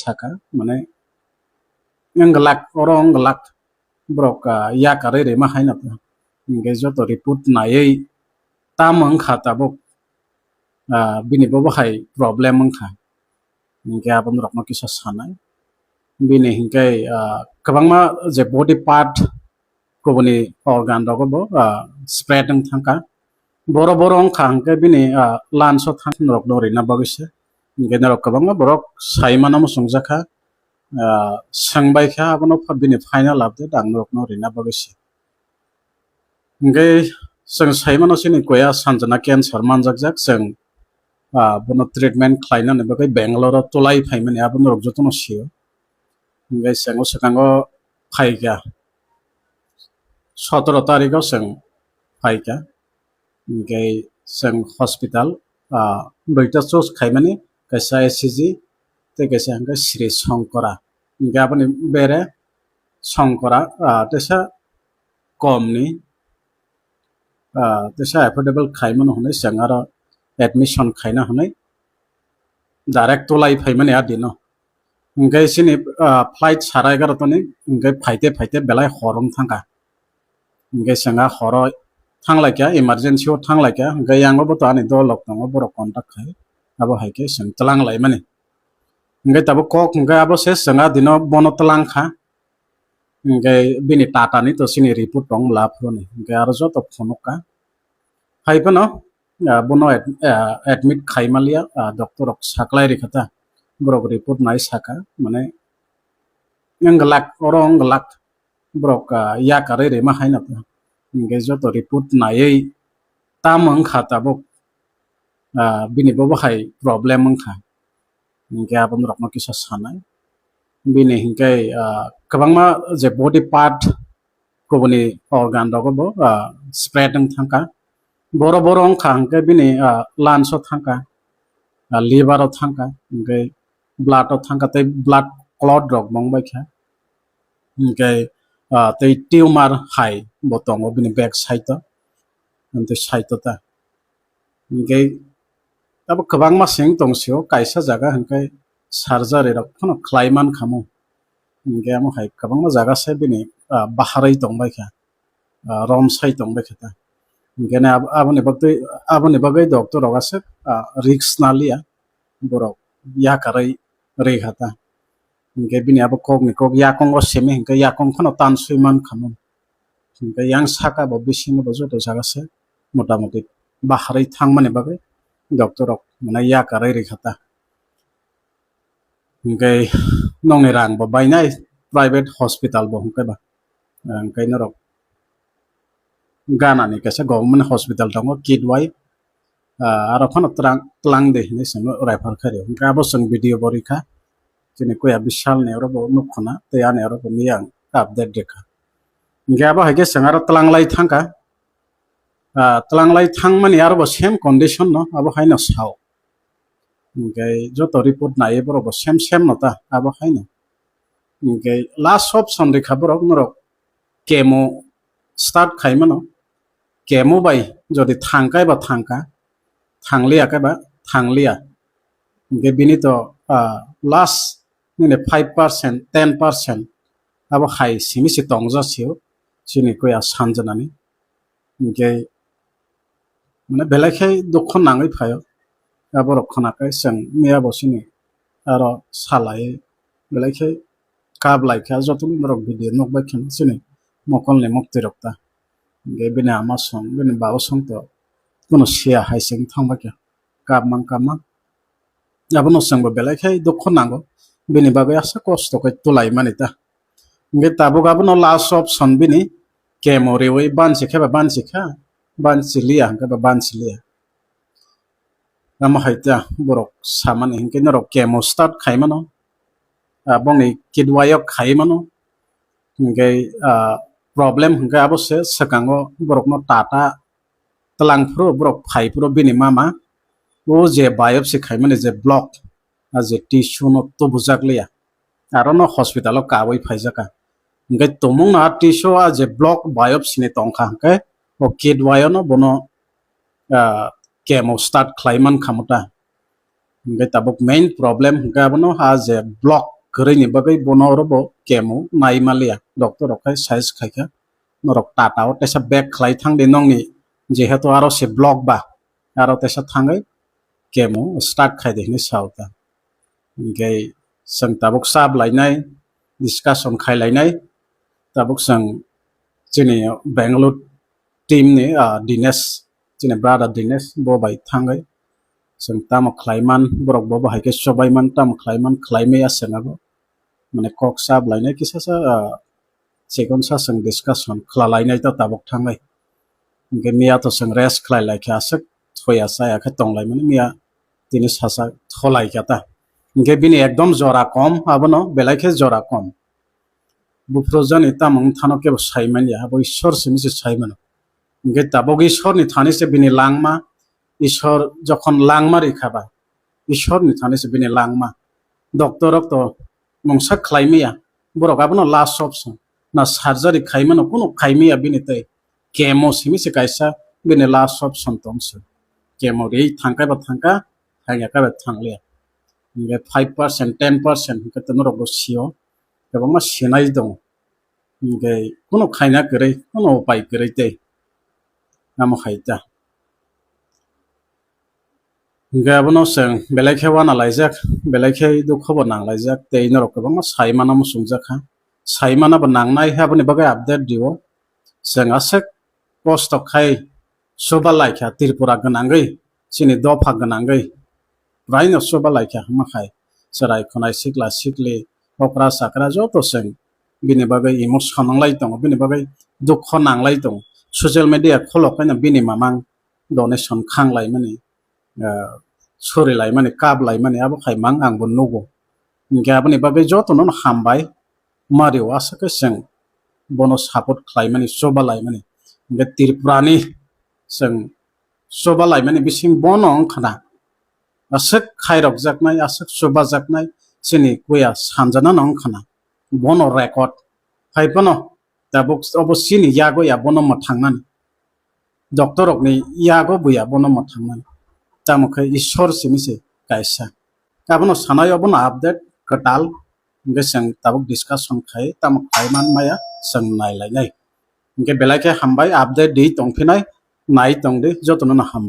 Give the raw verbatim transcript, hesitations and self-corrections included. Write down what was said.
saka, mane, wng glak, oro wng glak, borok, ah, yakarwi rima hai no. Hingke joto report naiwi tamo wngkha tabuk, ah, bini bobo hai problem wngkha. Hingke abo norokno kisa sanai. Bini hingke, ah, kwbangma je body part kubuni organ rogo bo, ah, spread wng thangkha. Boro boro wngkha hingke bini, ah, lungs o thang norokno rina bagwi se. Hingke norok kwbangma borok sai mano muchungjak kha, ah, swngbai kha abono pha bini final update ang norokno rina bagwi se. Hingke chwng sai mano chini kuya Sanjana cancer manjakjak, chwng, ah, bono treatment khlainani bagwi Bangalore o tulai phaimani abo norok jotono sio. Hingke chwng o swkango phaikha, sotoro tarikh o chwng phaikha. Hingke chwng hospital, ah, duita choose khaimani, kaisa E C G tei kaisa hingke Sri Shankara. Hingke aboni bere Shankara, ah, teisa komni, ah, teisa affordable khaimano hwnwi chwng aro admission khaina hwnwi direct tulai phaimani a dino. Hingke chini, ah, flight sara egarota ni hingke phaite phaite belai hor wng thangkha. Hingke chwng a horo thanglaikha, emergency o thanglaikha, hingke yango bo to ani dolok tongo, borok contact khai, abo hai khe chwng twlang laimani. Hingke tabuk kok hingke abo se chwng a dino bono twlang kha, hingke bini tata ni to chini report tong la phuru ni, hingke aro joto phunuk kha. Hai phano, ah, bono ad-, ah, admit khai manliya, ah, doctor rok saklai rikha ta. Borok report nai saka, mane, wng glak, oro wng glak. Borok, ah, yakarwi rima hai no. Hingke joto report naiwi tamo wngkha tabuk, ah, bini bobo hai problem wngkha. Hingke abo norokno kisa sanai. Bini hingke, ah, kwbangma je body part kubuni organ rogo bo, ah, spread wng thangkha. Boro boro wngkha hingke bini, ah, lungs o thangkha, ah, liver o thangkha, hingke blood o thangkha tei blood clot rok bo wngbaikha. Hingke, ah, tei tumor hai bo tongo bini back side o, tei side o ta. Hingke abo kwbangma seng tong sio, kaisa jaga hingke surgery rok phano khlai man kha mo. Hingke amo hai kwbangma jaga se bini, ah, baharwi tongbaikha, ah, romsai tongbaikha ta. Hingke ne ab-, aboni bagwi, aboni bagwi doctor rok aswk, ah, risk naliya, borok yakarwi rikha ta. Hingke bini abo kok ni kok yakung o simi hingke yakung phano tan sui man kha mo. Hingke yang saka bo bisingo bo joto jaga se motamuti baharwi thangmani bagwi doctor rok mane yakarwi rikha ta. Hingke nokni rang bo bainai private hospital bo hingke ba. Hingke norok Ghana ni kaisa government hospital tongo, Kidwai. Ah, aro phano tlang, tlang de hinwi chwngno refer khaio. Hingke abo chwng video bo rikha. Chini kuya Bishal ni oro bo nukkha na, tei ani oro bo miyang update rikha. Hingke abo hai khe chwng aro tlanglai thangkha. Ah, tlanglai thangmani aro bo same condition no, abo haino sao. Hingke joto report naiwi borok bo same same no ta, abo haino. Hingke last option rikha borok norok chemo start khai mano. Chemo bai jodi thangkai ba thangka, thangliya kai ba thangliya. Hingke bini to, ah, last nini five percent, ten percent abo hai simi se tongja sio chini kuya Sanjana ni. Hingke mane belai khe dukho nangwi phaio. Aborok khwnakhai chwng miya bo sini aro salai belai khe kap lai kha, jotono norok video nukbai kheno chini mokolni muktwi rok ta. Hingke bini ama song, bini baba song to kuno siya hai chwng thangbai kha. Kap mang kap mang. Abono chwngbo belai khe dukho nango. Bini bagwi aswk kosto khe tulai mani ta. Hingke tabuk abono last option bini chemo riwi bansi khe ba bansi kha, bansi liya hingke ba bansi liya. Amo hai ta borok samani hingke norok chemo start khai mano. Ah, bongni kidwai o khai mano. Hingke, ah, problem hingke abo se swkango borokno tata twlang phuru borok phai phuru bini mama o je biopsy khaimani je block, a je tissue no tubujak liya, aro no hospital o kabui phaijaka. Hingke tumung no a tissue a je block biopsy ni tongkha hingke o kidwai o no bono, ah, chemo start khlai man kha mo ta. Hingke tabuk main problem hingke abono a je block kwrwini bagwi bono oro bo chemo nai maliya. Doctor rok khai suggest khaikha, "Norok Tata o teisa back khlai thang di nongni, jehetu aro se block ba, aro teisa thangwi chemo start khai di," hinwi sao ta. Hinkhe chwng tabuk chap lainai, discussion khai lainai, tabuk chwng chini Bangalore team ni, ah, Dinesh, chini brother Dinesh, bo bai thangwi chwng tamo khlaiman, borok bo bahai khe chobaiman, tamo khlaiman, khlaimaya chwng abo. Mane kok chap lainai kisa sa, ah, chikon sa chwng discussion khwlalainai ta tabuk thangwi. Hinkhe miya to chwng rest khlai lai khe aswk thoya chaya khe tong lai mani miya tini sacha tholai kha ta. Hinkhe bini ekdom jora kom, abono belai khe jora kom. Buphuru jani tamo wng thano kebo sai manya, abo Ishwar simi se sai mano. Hinkhe tabuk Ishwar ni thani se bini langma, Ishwar jokhon langma rikha ba, Ishwar ni thani se bini langma. Doctor rok to mungsa khlai maya, borok abono last option. Na surgery khai mano, kunu khai maya bini tei chemo simi se kaisa bini last option tong se. Chemo ri thangkai ba thangka, thangya kai ba thanglia. Hinkhe five percent, ten percent hinkhe to norok bo sio, kwbangma sinai tongo. Hinkhe kunu khaina kwrwi, kunu upai kwrwi tei amo hai ta. Hinkhe abono chwng belai khe wana laijak, belai khe dukho bo nang laijak, tei norok kwbangma sai mano muchungjak kha. Sai mano bo nangnai, aboni bagwi update rio. Chwng aswk kosto khai chuba lai kha Tripura gwnangwi, chini dopha gwnangwi. Praino chuba lai kha hwnma khai chwrai khwnai sikla sikli, okra chakra joto chwng bini bagwi emotion nang lai tongo, bini bagwi dukho nang lai tongo. Social media kholok khaino bini mamang donation khang laimani, ah, sori laimani, kap laimani, abo khai mang ang bo nugo. Hinkhe aboni bagwi jotono no hambai, mario aswk khe chwng bono support khlaimani, choba laimani. Hinkhe Tripura ni chwng choba laimani bising bono wng khna. Aswk khairokjaknai, aswk chubajaknai, chini kuya sanjana no wng khna. Bono record. Hai phano tabuk obo chini yago ya bono mwthangnani. Doctor rokni yago bo ya bono mwthangnani. Tamo khe Ishwar simi se kaisa. Abono sanai obono update kwtal. Hinkhe chwng tabuk discussion khai, tamo khai man maya chwng nai lainai. Hinkhe belai khe hambai, update di tongphinai, nai tong di, jotono no hambai.